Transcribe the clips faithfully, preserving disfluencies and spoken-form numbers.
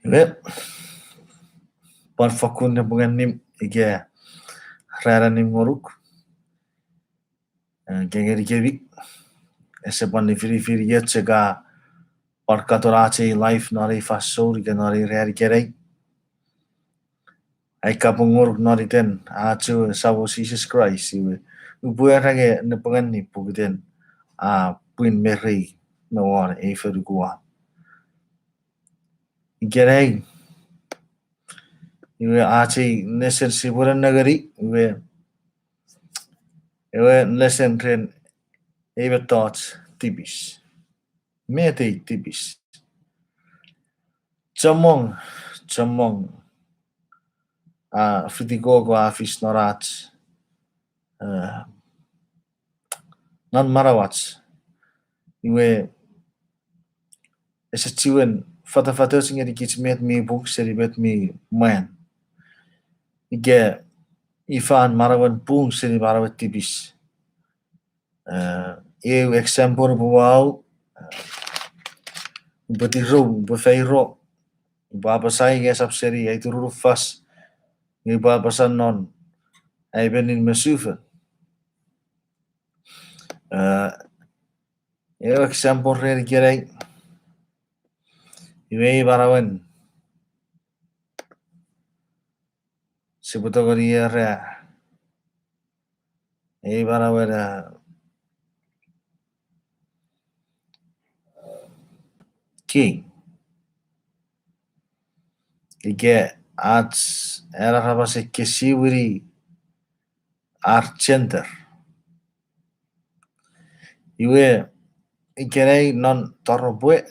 Iwe, pwan fokkun nepwong annim ika ran annim ngonuk. Eh, ika ngenikemi, ese pwan nifinifin iet ika pwan katon ach ei live non ei fansoun ika non ei ran ikenai. Ai kapong ngonuk non iten ach ewe Samon Jises Kraist, iwe upwe era nge nepwong annim pokiten a pwin me rei me won ei fonu kuan. Ikenai, iwe ach ei nesen sipwe nengeni, iwe ewe nesen ren ei mettoch tipis. Met ei tipis? Chommong, chommong, a, fitikoko a fis non ach, eh, non manauach. Iwe ese chiwen fatafatoch ngenikich met mi pung seni met mi mwan, ika ifan manauen pung seni manauen tipis. Eh, eu example upwe wau, eh, upwe tirou, upwe feiro, upwe apasa nge esap seni ai turunufas, nge upwe apasa non ai penin me sufon. Eh, eu example ren ikenai, iwe ei manauen sipwe tongeni era, ei manauen, eh, king. Ika ach, ena aramas ekkesiwini ar gender. Iwe ikenai non toropwe,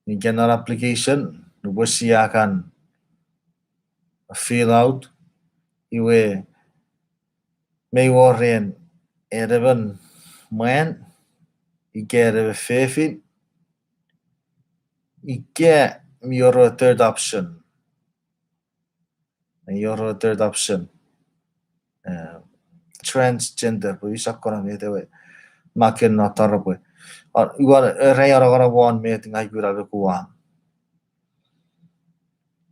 ika non application, nupwen sia kan fill out, iwe mei wor ren en emon mwan, ika en emon fefin, ika mi wor third option. Mi wor third option. Eh, transgender, pwe use akkona met ewe maken non toropwe. A, iwe, eh, rei anongonong won met ngang ua kuna me kuan.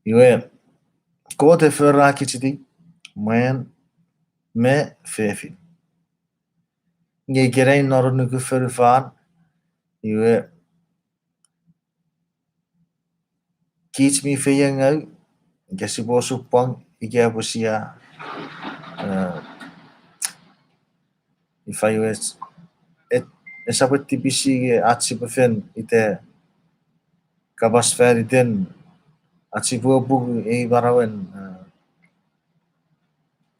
Iwe, Kot e fori kichiti mwan me fefin. Nge ikenai non nuku fonufan, iwe kich mi feiengau, ika sipwe osupwang, ika pwe sia, eh, ifa iwe, et, esap tipisi nge ach sipwe fen ita kapas fan iten ach sipwe pung ei manauen, eh,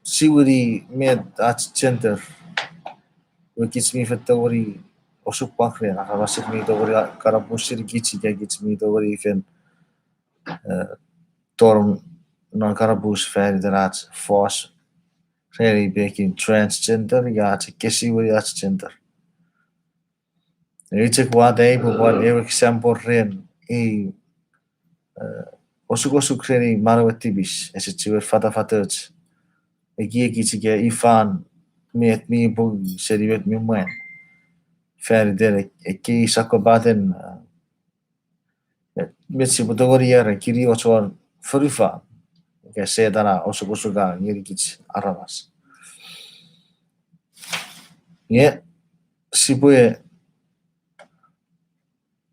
siwini met ach gender. Iwe kich mi fen tongeni osupwang ren, aramas mi tongeni kanapus seni kich, ika kich mi tongeni fen, eh, tonong non kanapus fan iten ach fos ren ei pekin transgender, ika ach ekkesiwini ach gender. Ei chok watte pwe pwan eu example ren ei, eh, osukosuk ren ei manauen tipis, ese chiwen fatafatoch ekiekich ika ifan met mi pung seni met mi mwan. Fan iten ek-, ekkei sokkopaten, eh, met sipwe tongeni era kini och won fonufan, ika Setan a osukosuka ngenikich aramas. Nge sipwe,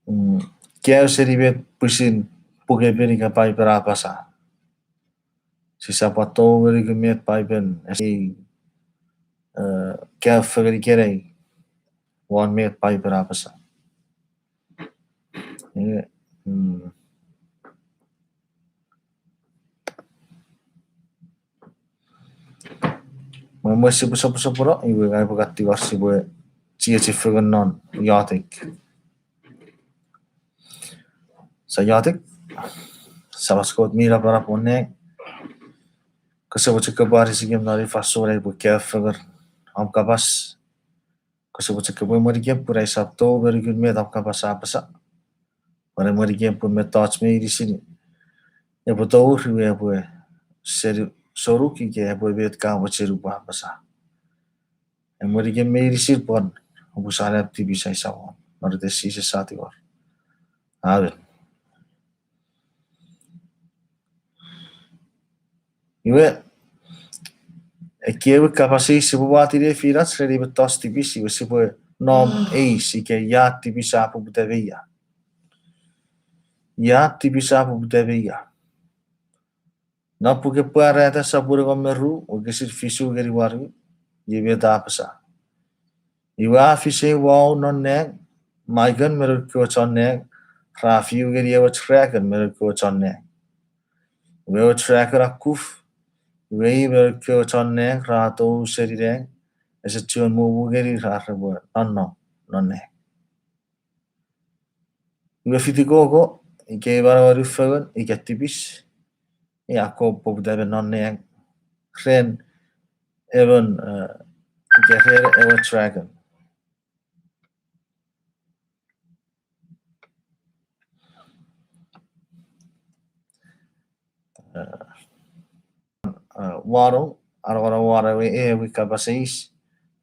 mm, kaeo seni met pwisin Puk Paipen ika Paipen a apasa. Sisap wato ngenikemi met Paipen ese, eh, kaeo fengen ikenai won met Paipen a apasa. Eh, mm. Mwen mwen sipwe soposopono, iwe ngang upwe katti war sipwe chiechi fengen non iotek. Sa iotek. Samach Kot mi napanap won nang, kose mochen kopwe anisikem non ei fansoun ai upwe kaeo fengen om kapas. Kose mochen kopwe emwenikem pun aisap tou me nukun met om kapas a apasa. Pwan emwenikem pwe mettoch meinisin epwe tour iwe epwe seni sonuk ika epwe met ka mochen upwe apasa. Emwenikem meinisin pwan oupwe sanap tipis ai Samon. Non iten Jises sa tingor. Amen. Iwe, ekkewe kapas eis sipwe wato ne finach ren ei mettoch tipis, iwe sipwe nom eis ika ia tipis a poputa me ia. Ia tipis a poputa me ia. Non puken Pwarata sopun engon me ru, wokisin fisu ngeni wanu, iei met a apasa. Iwe a fis ei wau non nang, Michael me noun kewe chon nang ra fiu ngeni ewe dragon me noun kewe chon nang. Iwe ewe dragon a kuf, iwe i me noun kewe chon nang ra tou seni nang, ese chuen mumu ngeni ra repwe nonnom non nang. Iwe fitikoko, ika ei manauen fengen ika tipis, i a akkom poputa me non nang ren emon, eh, ika ren ewe dragon. Eh, eh, wano, anongonong wano ewe, ewe kapas eis,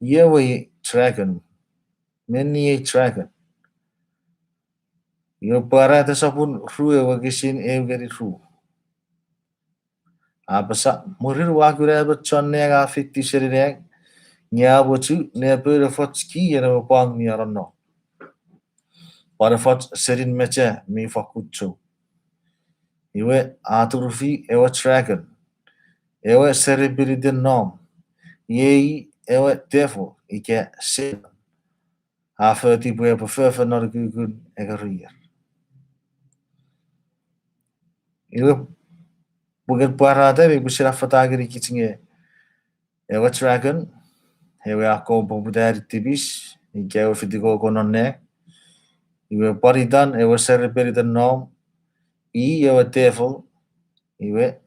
ie ewe dragon, menni ei dragon. Iwe Pwarata sopun rue wokisin eu ngeni ru. A apasa, mwirin ua kuna emon chon nang a feitiw seni nang, nge a mwochu ne poun efoch kien ewe pwang mi anonno, pwan efoch senin mecha mi fakkun chou. Iwe a turufi ewe dragon, ewe serpent iten nom, iei ewe devil ika Setan, a foti pwe epwe fofo non ukukun engerou ier. Iwe, puken Pwarata mi pwisin affata ngenikich nge ewe dragon, ewe a akkom poputa ne tipis, ika ewe fitikoko non nang. Iwe pwan itan ewe serpent iten nom, i ewe devil, iwe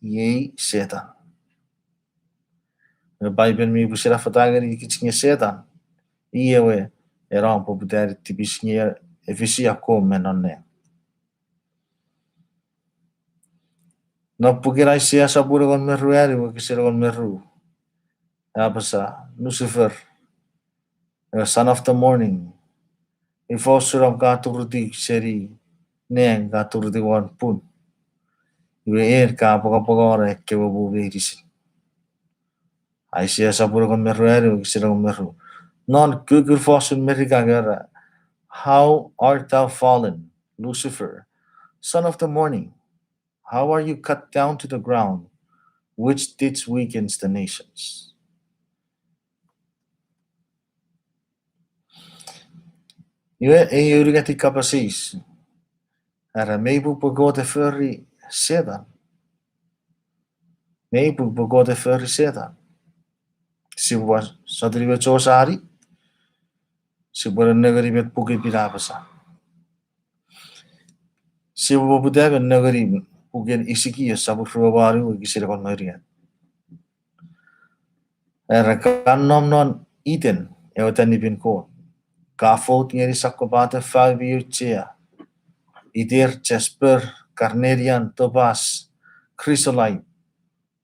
iei Setan. Ewe Paipen mi pwisin affata ngenikich nge Setan, i ewe a nom poputa ne tipis nge e fisi akkom me non nang. Non puken Aisea sopun engon me ruanu, wokisin engon me ru, a apasa, Lucifer, ewe son of the morning, ifa usun om ka turutiw seni nang, ka turutiw won pun, iwe en ka apwangapwangano ekkewe mu meinisin. Aisea sopun engon me ruanu, wokisin engon me ru. Non kukkun fosun Merika nge era, How art thou fallen, Lucifer, son of the morning? How are you cut down to the ground, which didst weaken the nations? Iwe, ei unungatin kapas eis. Era, mei pung pwe Kot e fori Setan? Mei pung pwe Kot e fori Setan? Sipwe sotuni me chosani, sipwe nengeni met Puken Pin a apasa. Sipwe poputa me nengeni puken Isikias sopun rue me wanu, wokisin engon me unungat. Era, ka nom non Iten, ewe tanipin Kot, ka fout ngeni sokkopaten fau mi auchea, iter, jasper, carnelian, topaz, chrysolite,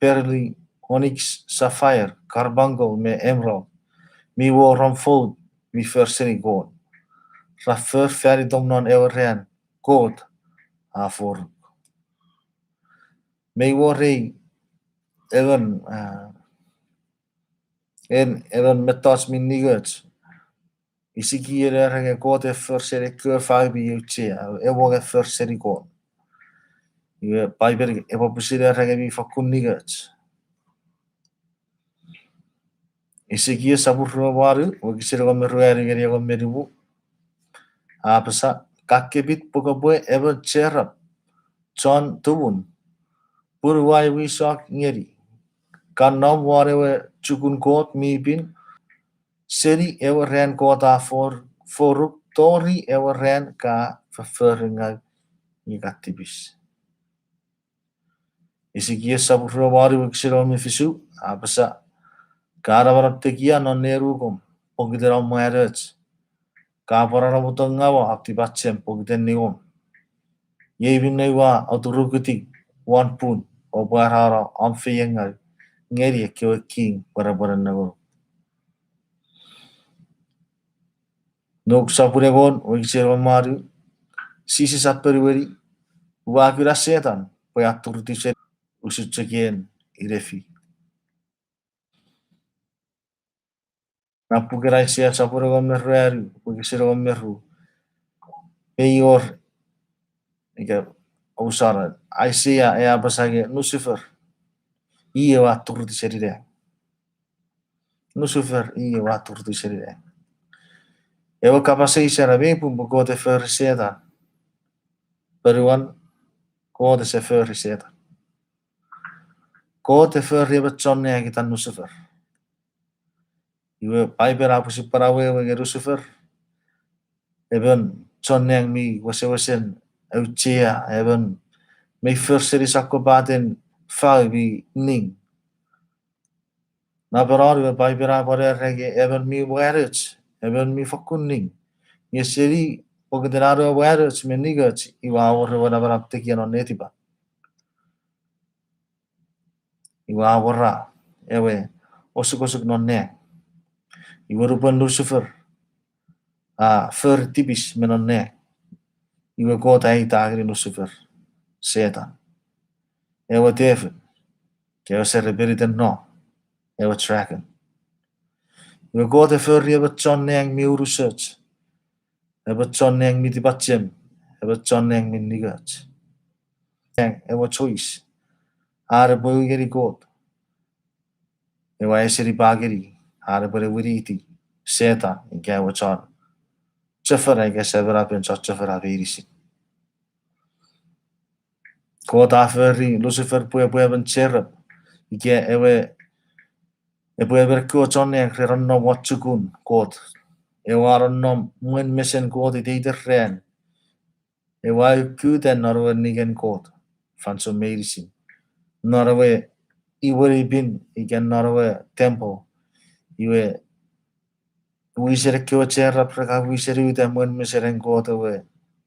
beryl, onyx, sapphire, carbuncle me emerald, mi wor om fout mi for seni Kot. Ra for fan itom non ewe ran Kot a foruk. Mei wor ei emon, ah, en, emon mettoch mi ningoch. Isikiel era nge Kot e for seni ekkewe fau mi auchea, ewong e for seni Kot. Iwe Paipen epwe pwisin era nge mi fakkun ningoch. Isikias sopun rue me wanu, wokisin engon me ruanu ngeni engon me nimu. A apasa, ka kepit pwe kopwe emon cherub, chon tumun, pun ua wisok ngeni, ka nom won ewe chukun Kot mi pin, seni ewe ran Kot a for-, foruk tori ewe ran ka fofforingau nge ka tipis. Isikias sopun rue me wanu wokisin engon me fisu, a apasa, ka namanam tekia non nenukom pokiten om mwanoch, ka pwan anamotongawa om tipachem pokiten ningom. Iei minne ua oturukutik won pun o pwarano om feiengau ngeni ekkewe king pwarapwaran nengom. Nuk sopun engon wokisin engon me wanu, Jises a ponueni, ua kuna Setan pwe a turutiw seni usun chok en inefi. Non puken Aisea sopun engon me ruanu, wokisin engon me ru, mei wor, ika, ousana, Aisea e apasa nge Lucifer, i ewe a turutiw seni nang. Lucifer, i ewe a turutiw seni nang. Ewe kapas eis era mei pung pwe Kot e fori Setan. Ponuan, Kot ese fori Setan. Kot e fori emon chon nang itan Lucifer. Iwe Paipen a pwisin pwan awewe nge Lucifer, emon chon nang mi wesewesen auchea, emon mei for seni sokkopaten fau mi ning. Napanon ewe Paipen a pwan era nge emon mi mwanoch, emon mi fokkun ning. Nge seni pokiten an we mwanoch me ningoch, iwe a wor ewe namanam tekia non netipan. Iwe a wora ewe osukosuk non nang. Iwe nupwen Lucifer a fori tipis me non nang, iwe Kot a eita ngeni Lucifer Setan, ewe tefin, ika ewe serepeniten nom, ewe dragon. Iwe Kot e fori emon chon nang mi unusoch, emon chon nang mi tipachem, emon chon nang mi ningoch. Nang ewe choice, are epwe u ngeni Kot, ewe a esenipa ngeni, are epwe ne winiti Setan ika ewe chon chofona ika semenapen chon chofona meinisin. Kot a fori Lucifer pwe epwe emon cherub, ika ewe, epwe emon ekkewe chon nang re nonnom won chukun Kot, ewe a nonnom mwen mesen Kot iteiten ran, ewe a ukkuta non ewe ningen Kot fansoun meinisin, non ewe imwen mi pin ika non ewe temple, iwe wisen ekkewe cherub re kan wisen uta mwen mesenen Kot ewe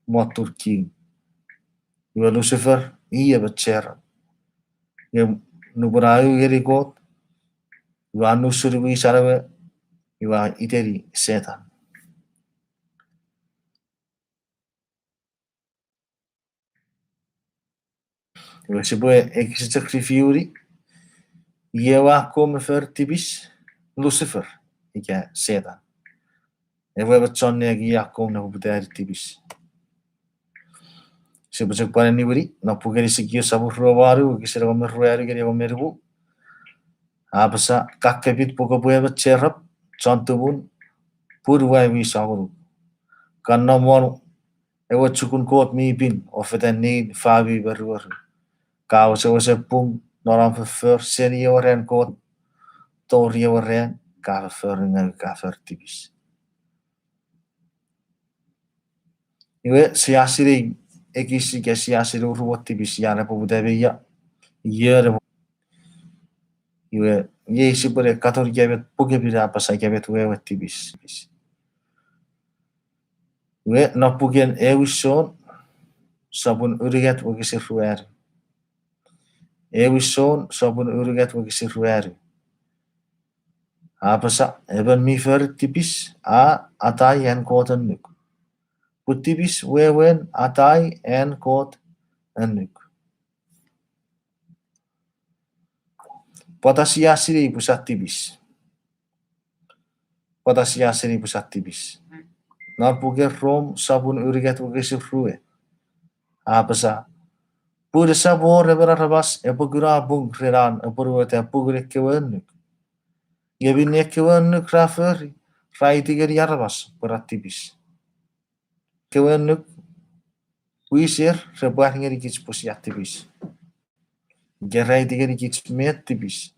motun king. Iwe Lucifer, i emon cherub. Nge nupwen a u ngeni Kot, iwe a nusun wisan ewe, iwe a iteni Setan. Iwe sipwe ekis chok review-ni, iwe a akkom me fori tipis, Lucifer, ika Setan. Ewe emon chon nang i a akkom ne poputani tipis. Sipwe chok pwan niwini non puken Isikiel sopun rue me wanu, wokisin engon me ruanu ngeni engon me nimu. A apasa, ka kepit pwe kopwe emon cherub, chon tumun, pun ua wisen ngonuk. Ka nom won ewe chukun Kot mi pin, o fetan nein fau mi morumoru. Ka wesewesen pung non om foffor seni ewe ran Kot, tori ewe ran ka foffor nge ka fori tipis. Iwe sia sinei ekis ika sia sinei uruon tipis, ia ne poputa me ia, ia ne, iwe, iei sipwe ne katon ika met puk mi pin a apasa ika met wewen tipis. Iwe non puken Ewin Son sopun unungat wokisin ruanu. Ewin Son sopun unungat wokisin ruanu. A apasa, emon mi fori tipis a atai an Kot annuk, pun tipis wewen atai an Kot annuk. Pwata sia sinei pwe sia tipis? Pwata sia sinei pwe sia tipis? Non puken Rom sopun unungat wokisin rue, a apasa, pun esap wor emon aramas epwe kuna pung ren an apwonueta pungun ekkewe annuk. Nge minne ekkewe annuk ra fori, ra aiti ngeni aramas pwe ra tipis. Ekkewe annuk wiser repwe ar ngenikich pwe sia tipis. Ika ra aiti ngenikich met tipis.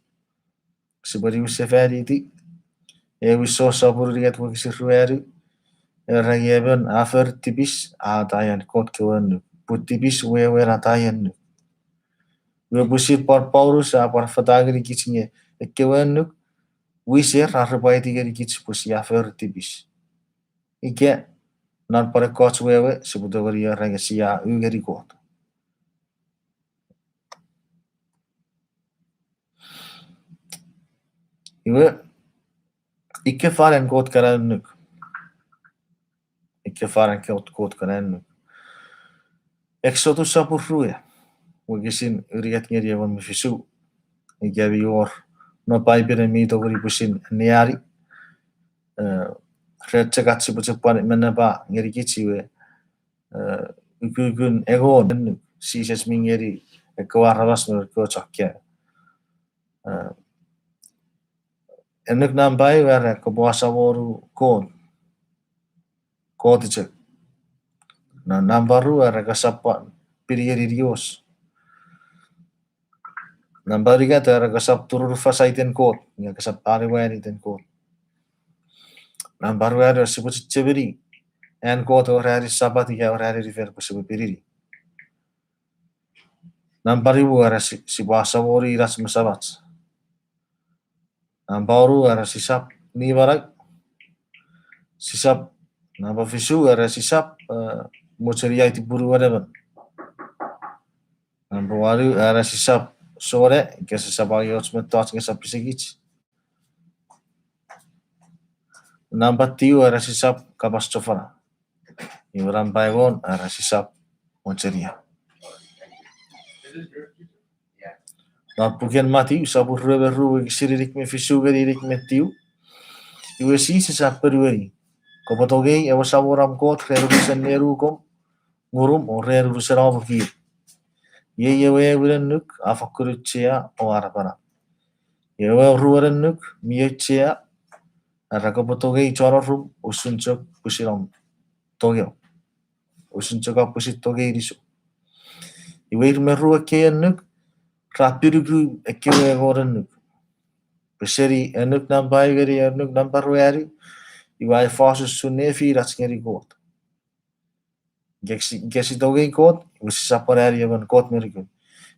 Sipwe niwinsefaniti, Ewin Son sopun unungat wokisin ruanu, era nge emon a fori tipis a atai an Kot kewe annuk, pun tipis wewen atai annuk. Iwe pwisin pwan Paulus a pwan affata ngenikich nge ekkewe annuk wiser ar repwe aiti ngenikich pwe sia fori tipis. Ika non pwan ekkoch wewe sipwe tongeni era nge sia u ngeni Kot. Iwe, ikkefan an Kot kana annuk? Ikkefan an Kot, Kot kana annuk? Eksotus sopun rue, wokisin unungat ngeni engon me fisu. ika mi wor non Paipen mi tongeni pwisin anneani, eh, ren chok ach sipwe chok pwan menepa ngenikich iwe, eh, ukukun engon annuk Jises mi ngeni ekkewe aramas me ekkewe chon kaeo. Eh, annuk nampa eu era kopwe asamonu Kot, Kot chok. Na, nampa ru era kosap pwan pini ngeni nios. Nampa unungat era kosap turunufasai iten Kot, nge kosap animaeni iten Kot. Nampa ruanu era sipwe chechemeni an Kot ewe ranin Sapat ika ewe ranin fen pwe sipwe pinini. Nampa nimu era si-, sipwe asamonu inach me samach. Nampa wonu era sisap nimanau. Sisap, nampa fisu era sisap, eh, mochenia aiti punuen emon. Nampa wanu era sisap sona, ika sisap angei och mettoch nge esap pisekich. Nampa tiu era sisap kapas chofona. Iwe nampa engon era sisap mochenia. Non puken Matiu, sopun rue me ru, wokisin inik me fisu ngeni inik me tiu. Iwe Jises a ponueni, kopwe tongei ewe Samon om Kot ren unusen nenukom, ngurum, o ren unusen om kir. Iei ewe aewin annuk a fakkun auchea o a napanap. Ewe oruen annuk mi auchea, era kopwe tongei chon orum usun chok pwisin om tongei, usun chok om pwisin tongei inisum. Iwe ir me ru ekkei annuk ra pinuku ekkewe engon annuk. Pwe seni annuk nampa eu ngeni annuk nampa ruanu, iwe a fos usun nefinach ngeni Kot. Ika si, ika si tongei Kot, iwe sisap pwan ani emon kot me nukun.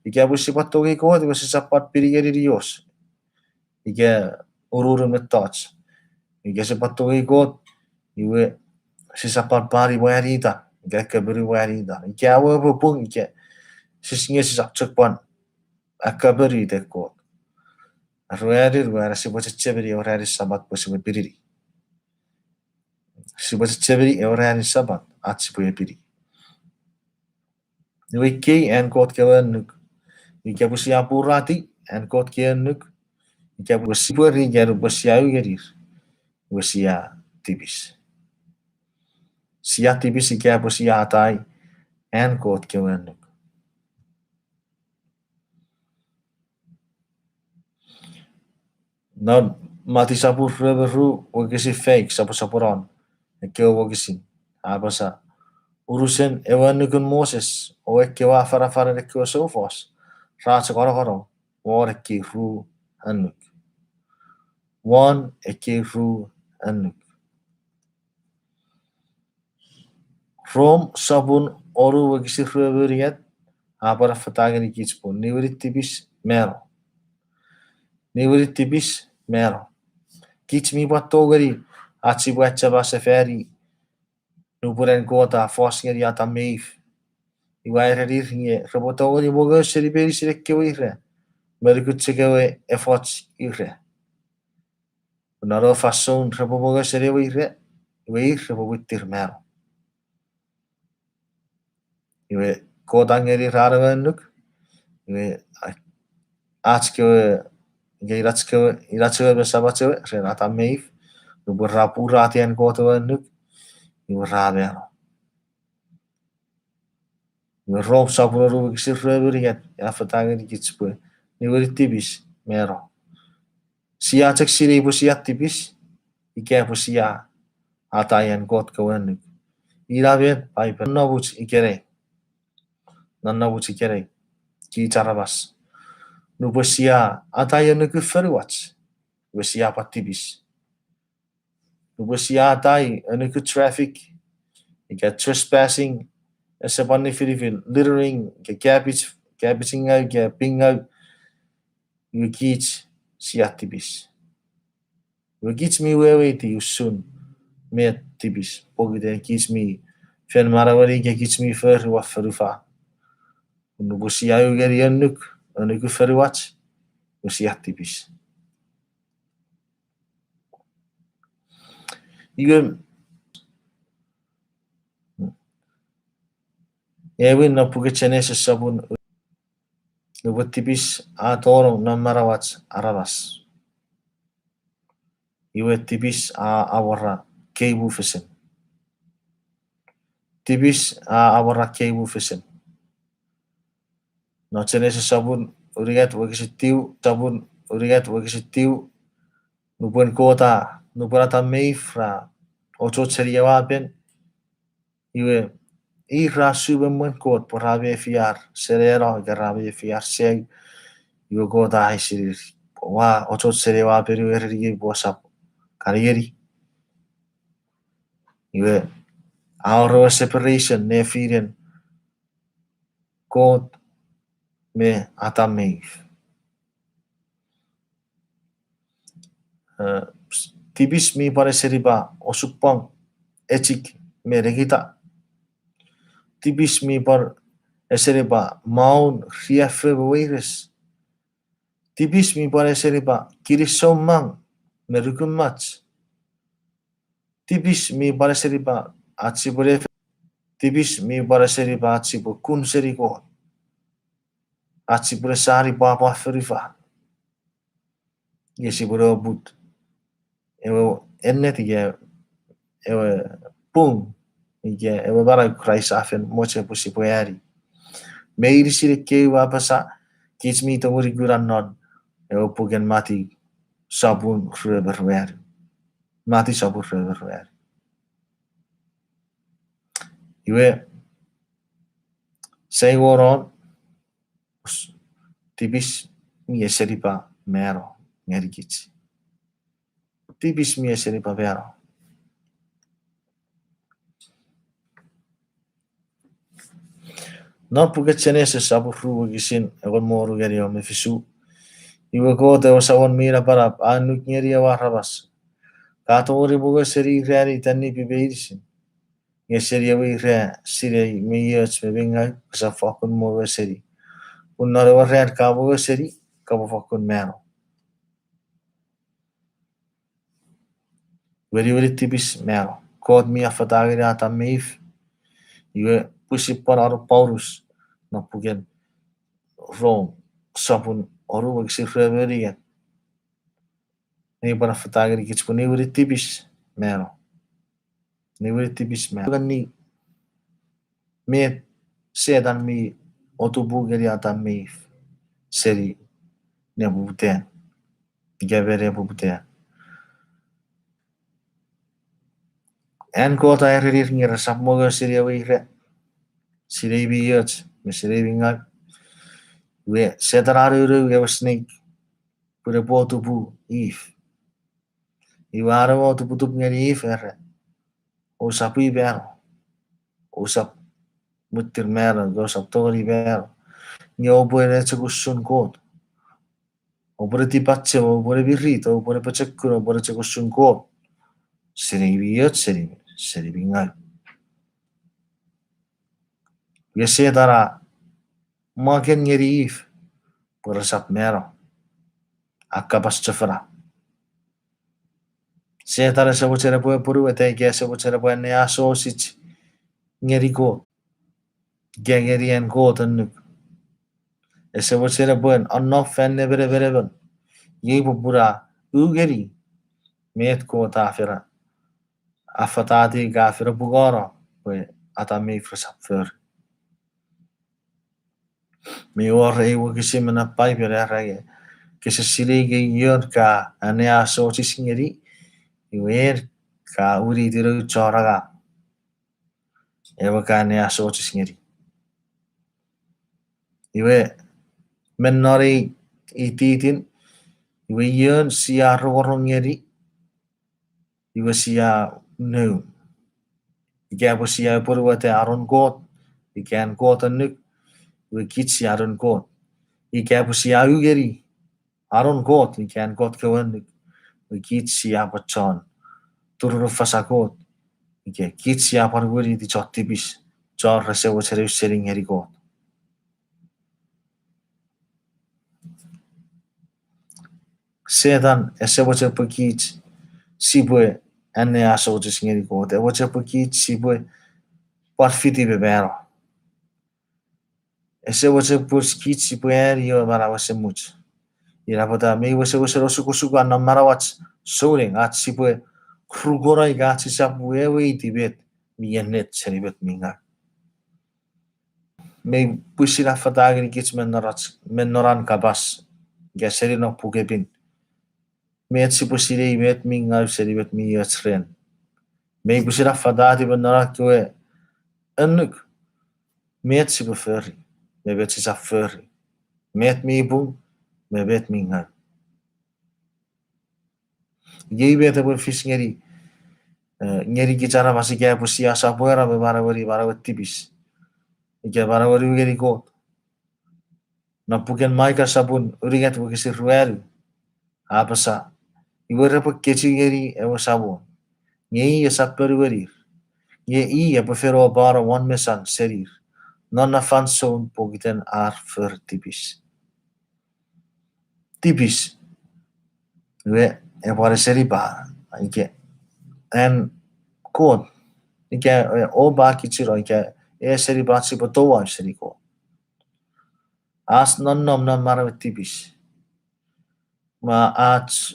Ika pwe sipwe tongei Kot, iwe sisap pwan pini ngeni nios ika ururun mettoch. Ika sipwe tongei Kot, iwe sisap pwan pwari mwanita ika akkomonu mwanita. Ika ewe popun ika sis, nge sisap chok pwan akkomonu iten Kot. Ruanu, iwe era sipwe chechemeni ewe ranin Sapat pwe sipwe pinini. Sipwe chechemeni ewe ranin Sapat ach sipwe epini. Iwe ikkei an Kot kewe annuk. Ika pwe sia purati an Kot kewe annuk, ika pwe sipwe ri ika nupwen sia u ngenir, iwe sia tipis. Sia tipis ika pwe sia atai an Kot kewe annuk. Non Matiu sopun rue me ru, wokisin faik, soposoponon ekkewe wokisin, a apasa, unusen ewe annukun Moses o ekkewe afanafanen ekkewe soufos ra chok nongonong won ekkei ru annuk. Won ekkei ru annuk. Rom sopun wonu wokisin rue me unungat a pwan affata ngenikich pwe niwinin tipis mano. Niwinin tipis mano. Kich mi pwan tongeni ach sipwe achema sefani nupwen an Kot a fos ngeni Atam me If. Iwe a erenir nge repwe tongeni mongo seni meinisin ekkewe ira, me nukun chok ewe efoch ira. Non ewe fansoun repwe mongo seni ewe ira, iwe ir repwe mwittir mano. Iwe Kot a ngenir an ewe annuk, iwe a-, ach kewe, ika inach kewe, inach ewe me samach ewe, ren Atam me If, nupwen ra purati an Kot ewe annuk, iwe ra mano. Iwe Rom sopun wonu wokisin rue me unungat a affata ngenikich pwe niwinin tipis mano. Sia chok sinei pwe sia tipis ika pwe sia atai an Kot kewe annuk. Ina met Paipen nonnomuch ikenai. Nonnomuch ikenai, kich aramas, nupwen sia atai annukun fonuach, iwe sia pwan tipis. Nupwen sia atai annukun traffic ika trespassing, ese pwan nifinifin, littering ika kapich, kapichingau ika pingau, iwe kich sia tipis. Iwe kich mi weweiti usun met tipis, pokiten kich mi fen manaueni ika kich mi fori won fonufan. Nupwen sia u ngeni annuk, annukun fonuach, iwe sia tipis. Iwe, ewin non puken Genesis sopun Nupwen tipis a tonong non manauach aramas, iwe tipis a awora kei mufesen. Tipis a awora kei mufesen. Non Genesis sopun unungat wokisin tiu, sopun unungat wokisin tiu, nupwen Kot a, nupwen Atam me If ra ochoch seni ewe apen, iwe, ir ra su me mwen Kot pwe ra mefi ar seneno ika ra mefi ar sai, iwe Kot a eisinir, ua ochoch seni ewe apen iwe ereniei pwe ousap kan ngeni. Iwe, a wor ewe separation nefinen Kot me Atam me If. Eh, tipis mi pwan esenipa osupwang, echik me nikita. Tipis mi pwan esenipa maun, riaffou me weires. Tipis mi pwan esenipa kinisou mang me nukumach. Tipis mi pwan esenipa ach sipwe nef-, tipis mi pwan esenipa ach sipwe kun seni Kot, ach sipwe ne sani pwapwan fonufan. Nge sipwe ne oput ewe ennet ika ewe pung ika ewe manau Kraist a fen mochen pwe sipwe ani. Meinisin ekkei ua apasa, kich mi tongeni kuna non ewe puken Mati sopun rue me ruanu. Mati sopun rue me ruanu. Iwe, seni wonon, tipis mi esenipa mano ngenikich. Tipis mi esenipa mano. Non puken Genesis sopun ru wokisin engon me wonu ngeni engon me fisu. Iwe Kot ewe Samon mi Napanap a annuk ngeni ewe aramas, ka tongeni mongo seni ira mi tanipi meinisin, nge seni ewe ira sinei mi och me mi ngau kosap fokkun mongo seni. Pun non ewe ran ka mongo seni, kopwe fokkun mano. Weniweni tipis mano. Kot mi affata ngeni Atam me If. Iwe pwisin pwan aro Paulus non puken Rom sopun wonu wokisin rue me unungat, mi pwan affata ngenikich pwe niwinin tipis mano. Niwinin tipis mano. Ngeni met Setan mi otupu ngeni Atam me If seni nepoputan. Ika me nepoputan. An Kot a erenir nge resap mongo seni ewe ira sinei mi och me sinei mi ngau. Iwe Setan a nounou ewe snake pwe epwe otupu If. Iwe an ewe otuputup ngeni If era, ousap mano, ousap muttir mano, ousap tongeni mano, nge oupwe ne chok usun Kot. Oupwe ne tipachem, oupwe ne mirit, oupwe ne pochokun, oupwe ne chok usun Kot. Seni mi och, seni, seni mi ngau. Iwe Setan a mwaken ngeni If pwe resap mano. A kapas chofona. Setan ese mochen epwe apwonueta ika ese mochen epwe anneasochis ngeni Kot ika ngeni an Kot annuk. Ese mochen epwe anno fan nemenemenemon. Iei popun a u ngeni met Kot a fen afatati ika a fen apungono pwe Atam me If resap fori. Mi wor ei wokisin me non Paipen era, kese sinei ika ion ka anneasochis ngeni, iwe en ka winiti noun chon angang. Ewe ka anneasochis ngeni. Iwe, me non ei ititin, iwe ion sia rongorong ngeni, iwe sia noun. Ika pwe sia apwonueta anon Kot, ika an Kot annuk, iwe kich sia noun Kot. Ika pwe sia u ngeni anon Kot ika an Kot kewe annuk, iwe kich sia pwan chon turunufasa Kot, ika kich sia pwan winiti chon tipis, chon rese mochen ausening ngeni Kot. Setan ese mochen pwe kich sipwe anneasochis ngeni Kot, e mochen pwe kich sipwe pwan fiti me mano. Ese mochen pwe kich sipwe ani ewe manau esemuch. Ina pwata mi wesewesen osukosuk non manauach souneng ach sipwe rukona ika ach sisap weweiti met mi ennet seni met mi ngau. Mi pwisin affata ngenikich me non ach, me non an kapas, ika seni non Puk Pin, met sipwe sinei met mi ngau seni met mi och ren. Mi pwisin affatatiw me non an kewe annuk, met sipwe fori me met sisap fori, met mi pung me met mi ngau. Iei met epwe fis ngeni, eh, ngenikich aramas ika pwe sia sopweno me manaueni manauen tipis ika manaueni ngeni Kot. Non puken Maika sopun unungat wokisin ruanu, a apasa, iwe repwe kechiw ngeni ewe Samon, nge i esap ponuenir, nge i epwe fen opano won mesan senir non na fansoun pokiten ar for tipis. Tipis, iwe, epwe esenipa ika an Kot, ika, eh, opa kichino ika esenipa ach sipwe touau seni Kot. Ach nonnom non manauen tipis, me ach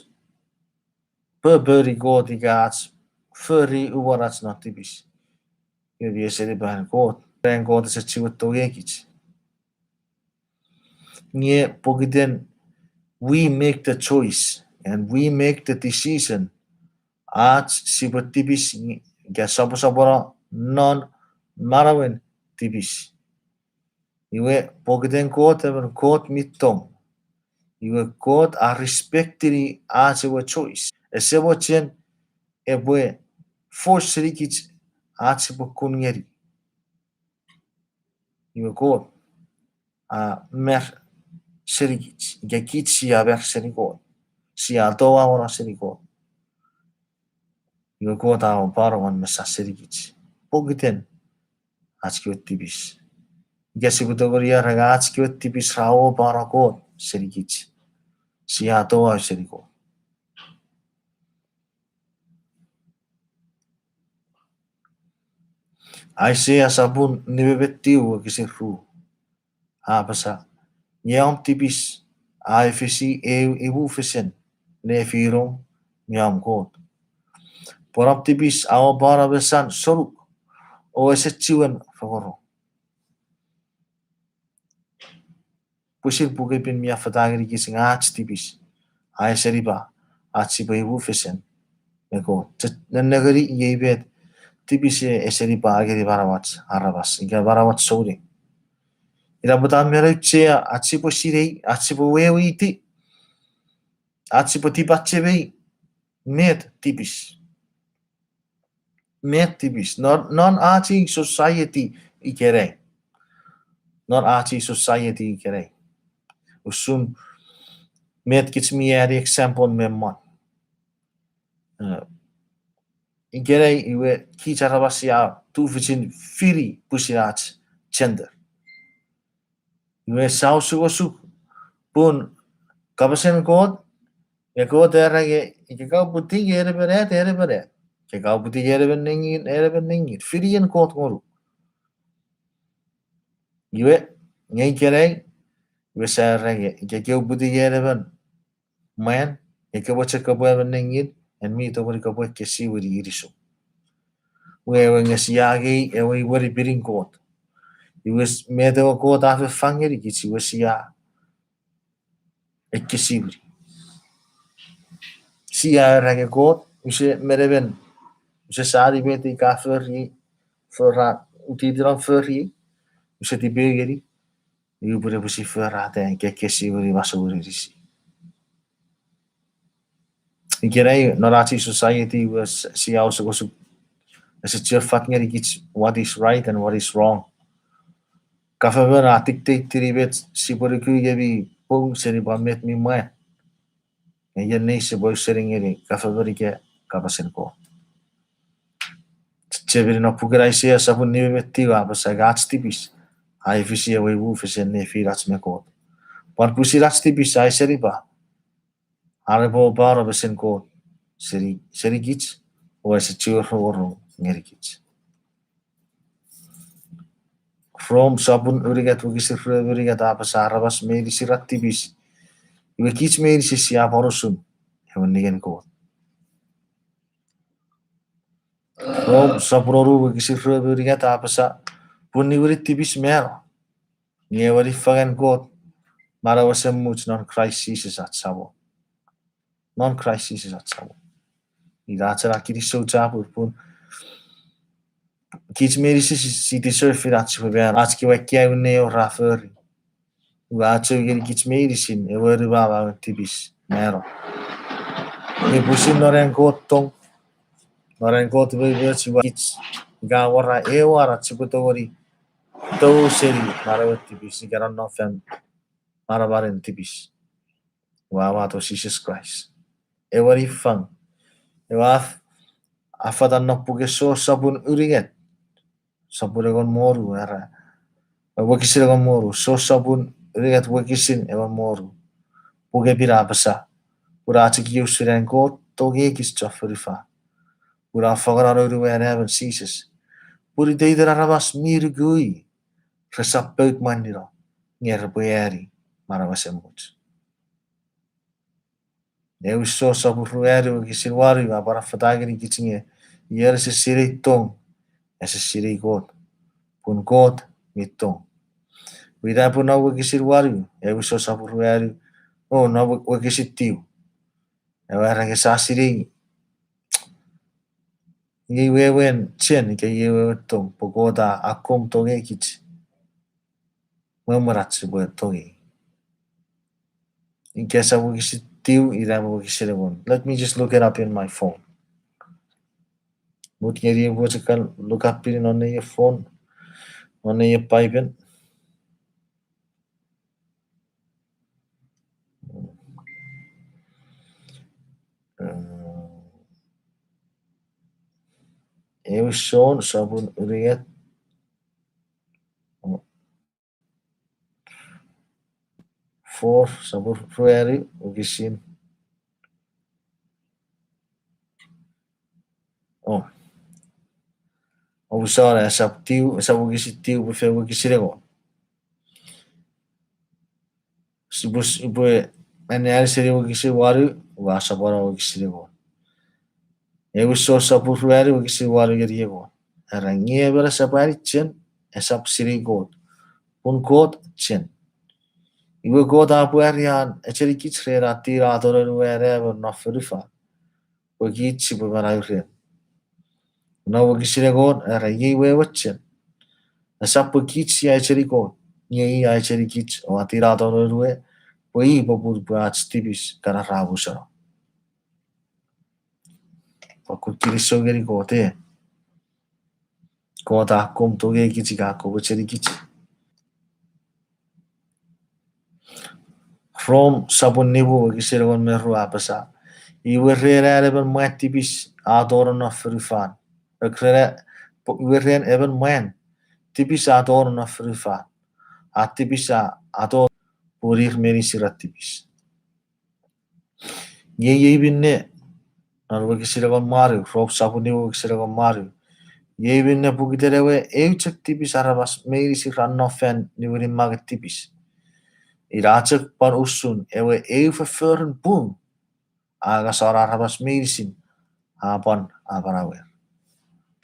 popori Kot ika ach fori uwanach non tipis, iwe mi esenipan Kot, ren Kot ese chiwen tongeikich. Nge pokiten we make the choice and we make the decision ach sipwe tipis, ika sopwosopwono non manauen tipis, iwe pokiten Kot emon Kot mi tong, iwe Kot a respectini ach ewe choice. Ese mochen epwe force senikich ach sipwe kun ngeni. Iwe Kot a mar senikich, ika kich sia mar seni Kot, sia touauono seni Kot, iwe Kot a opano won mesan senikich pokiten ach kewe tipis. Ika sipwe tongeni era nge ach kewe tipis ra opano Kot senikich, sia touau seni Kot. Aisea sopun nime me tiu wokisin ru, a apasa, nge om tipis a efisi eu imufesen nefinom me om Kot, pwan om tipis a opano mesan sonuk o ese chiwen fongorong. Pwisin Puk Pin mi affata ngenikich nge ach tipis a esenipa ach sipwe imufesen me Kot. Nennengeni iei met tipis e esenipa ngeni manauach aramas ika manauach souneng. Ina pwata mi auchea ach sipwe sinei, ach sipwe weweiti, ach sipwe tipachemei met tipis. Met tipis non, non ach ei society ikenai. Non ach ei society ikenai, usun met kich mi ani example me mwan, ikenai iwe kich aramas sia tufichin fini pwisin ach gender. Iwe sa osukosuk pun kapasen Kot, nge Kot era nge ika ka uputiw ngeni emon at, en emon at, ika ka uputiw ngeni emon nengin, en emon nengin, finien Kot ngonuk. Iwe, nge ikenai, iwe sa era nge ika ke uputiw ngeni emon mwan, nge kopwe chok kopwe emon nengin, en mi tongeni kopwe ekkesiwini inisum. Wewen nge sia angei ewe imwenipinin Kot. Iwe met ewe Kot a fen fang ngenikich iwe sia ekkesiwini. Sia era nge Kot, use menemen, use sani met ika fori, fora, utitinon fori, use tipeeu ngeni, iwe pwe epwe si forata ekkesiwini masouen inisi. Ikenai non ach ei society iwe sia osukosuk, ese chiwen fat ngenikich what is right and what is wrong. Government a dictate-ini met sipwe nuku nge mi pung seni pwan met mi mwan. Nge iei nei sipwe ausening ngeni government ika kapasen Kot. Chechemeni non puken Aisea sopun nime me tiu a apasa nge ach tipis a efisi ewe imufesen nefinach me Kot. Pwan pwisin ach tipis a esenipa are epwe opano mesen Kot seni, senikich, o ese chiwen rongorong ngenikich. Rom sopun unungat wokisin rue me unungat a apasa aramas meinisin ra tipis. Iwe kich meinisin sia pwan usun ewe ningen Kot. Rom sopun wonu wokisin rue me unungat a apasa, pun niwinin tipis mano, nge ewe niffangen Kot manau esemuch non Kraist Jises ach Samon. Non Kraist Jises ach Samon. Ina ach ena kinisou chapur pun kich meinisin si, si deserve ina sipwe mano, ach kewe kaeo ne ra fori. Ua chou ngeni kich meinisin ewe rumamawen tipis mano. Nge pwisin non an Kot tong, non an Kot umoumoch ua kich ika wor ew an ach sipwe tongeni tou seni manauen tipis ika nonnom fan manamanen tipis. Ua wato Jises Kraist. Ewe niffang. Ewe af-, afatan non puken Jon sopun unungat, sopun engon me wonu, era, wokisin engon me wonu, Jon sopun unungat wokisin engon me wonu. Puk mi pin a apasa, pun a chok iei usun an Kot tongei kich chon fonufan, pun a fangeno Noun we Anaemon Jises, pun iteiten aramas mi nuku i resap pout mwanino, nge repwe ani manau esemuch. Ewe Jon sopun ruanu wokisin wanu a pwan affata ngenikich nge, ion ese sinei tong, ese sinei Kot, pun Kot mi tong. Ina pun non wokisin wanu, ewe Jon sopun ruanu, o non wokisin tiu, ewe era nge sia sinei iei wewen chen ika iei wewen tong, pwe Kot a akkom tongei kich mwen ach sipwe tongei. Ika esap wokisin tiu, ina wokisin engon. Let me just look it up in my phone. Mut ngeni epwe chok kan look up ini non ei phone, non ei Paipen. Ewe Jon sopun unungat, four, sopun ruanu wokisin. O, omusano esap tiu, esap wokisin tiu pwe fen wokisin engon. Sipwe, sipwe anneani seni wokisin wanu, ua sopweno wokisin engon. Ewe Jon sopun ruanu wokisin wanu ngeni engon, era nge emon esap ani chen, esap sinei Kot, pun Kot chen. Iwe Kot a pwari an echenikich ren an tinato Noun we Anaemon non fonufan, pwe kich sipwe manau ren. Non wokisin engon era iei wewen chen, esap pwe kich sia echeni Kot, nge i a echenikich o a tinato Noun we, pwe i popun pwe ach tipis kana ra musano. Fokkun kinisou ngeni Kot, e. Kot a akkom tongei kich ika akkom echenikich. Rom sopun nimu wokisin engon me ru a apasa, iwe ren an emon mwan tipis a tonong non fonufan. Ek ren, iwe ren emon mwan tipis a tonong non fonufan, a tipis a, a tonong pun ir meinisin ra tipis. Nge iei minne, non wokisin engon me wanu, Rom sopun nimu wokisin engon me wanu, iei minne pokiten ewe eu chok tipis aramas meinisin ra nom fan niwinin mangen tipis. Ina chok pwan usun ewe eu fofforun pung a ngasano aramas meinisin, a pwan amanawer.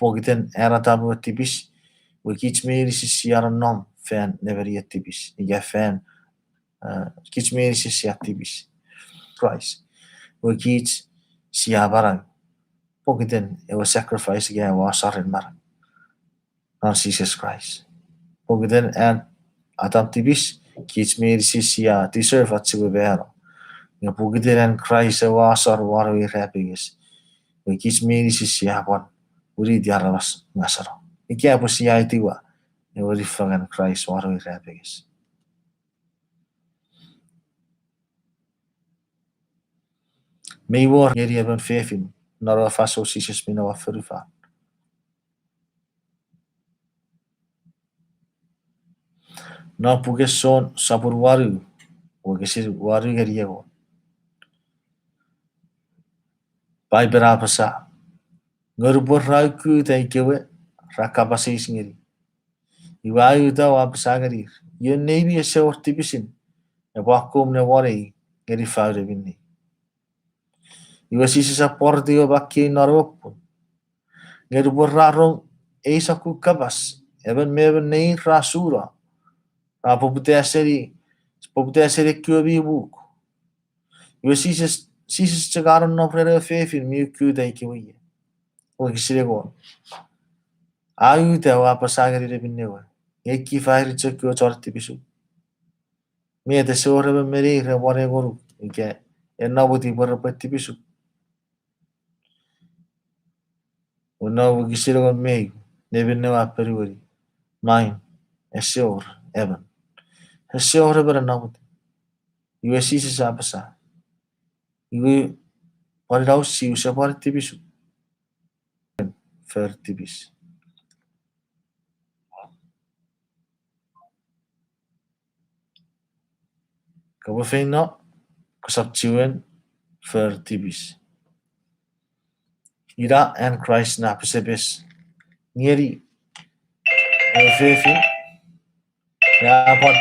Pokiten an Atam we tipis, iwe kich meinisin sia nonnom fan nemenien tipis ika fan, kich meinisin sia tipis. Kraist, iwe kich sia manau pokiten ewe sacrifice ika ewe asaren manau non Jises Kraist. Pokiten an Atam tipis, kich meinisin sia deserve ach sipwe mano. Nge pokiten an Kraist ewe asor won ewe irapenges, iwe kich meinisin sia pwan winiti aramas ngaseno ika pwe sia etiwa ewe niffangen Kraist won ewe irapenges. Mi wor ngeni emon fefin non ewe fansoun Jises mi nom won fonufan. Non puken Jon sopun wanu, wokisin wanu ngeni engon, Paipen a apasa, nge nupwen ra ukuta ikewe, ra kapas eis ngeni, Iwe a uta o apasa ngenir, ion neimi ese wor tipisin epwe akkom ne wonei ngeni fau neminei. Iwe Jises a pworiti ewe makkei non ewe pun. Nge nupwen ra rong ei sokkun kapas, emon me emon neir ra suno, ra poputa seni, poputa seni ekkewe mi muk. Iwe Jises, Jises chok a nonnom ren ewe fefin mi ukkuta ikewe ie. Wokisin engon. A uta o apasa ngeni neminnewe, nge ikei fairit chok kewe chon tipisuk, met ese wor emon me neir epwe wonei ngonuk ika en namwot pwe repwe tipisuk? Won wokisin engon me eu, neminnewe a ponueni, Maing, ese wor emon. Ese wor emon en namwot. Iwe Jises a apasa, iwe pwan ina usi use pwan tipisuk, for tipis. Kopwe feino, kosap chiwen for tipis. Ina an Kraist na pesepes ngeni ewe fefin, a pwan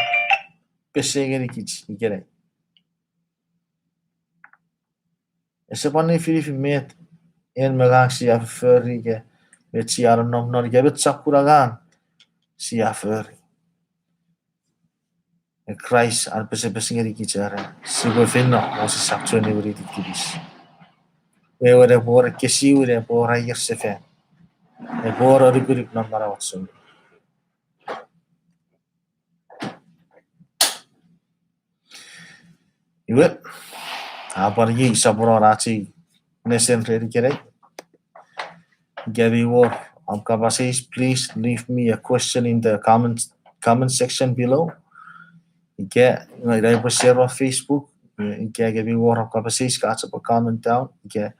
pesei ngenikich ikenai. Ese pwan nifinifin met en me ngang sia fori ika met sia nonnom non ika met sokkun angang sia fori. Nge Kraist an pesepes ngenikich era sipwe feino o sisap chuen niwiniti tipis. Wewen epwe wor ekkesiwin, epwe wor aier sefan, epwe wor anukunuk non manauach seni. Iwe, a pwan iei soponon ach ei nesen ren ikenai. Ika mi wor om kapas eis, please leave me a question in the comment, comment section below. Ika, ina upwe share on Facebook. Ika, ika mi wor om kapas eis, ka chok pwe comment down. Ika,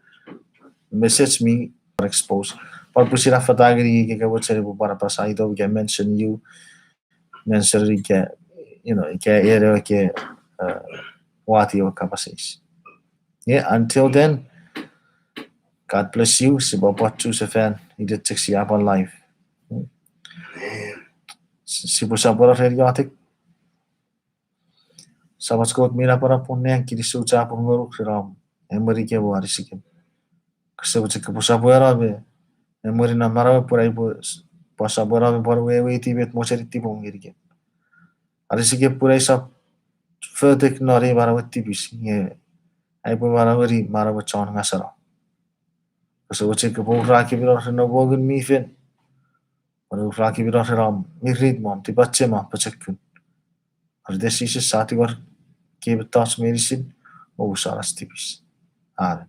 message me, or expose. Pwan pwisin affata ngeni ika ke mochen upwe pwan apasa ito ika mention you, mention ika, you know, ika eno ika, uh, wati ewe kapas eis. Yeah, until then, God bless you. Sipwe pwan chusefan ita chok sia pwan live. Sipwe sopweno ren iotek. Samach Kot mi napanap won nang, kinisou chapur ngonuk ren om emwenikem o anisikem. Kose mochen kopwe sopweno me emweni non manauem pwe aipwe, pwe sopweno me pwan weweiti met mochen tipom ngenikem. Anisikem pun aisap fotek non ei manauen tipis, nge aipwe manaueni manauen chon ngaseno. Kose mochen kopwe ura kemi non ren om Ngun mi Fel, pwan ura kemi non ren om mirit me om tipachem me pochokun. Ren Jises sa tingor ekkei mettoch meinisin, omusano ach tipis. Amen.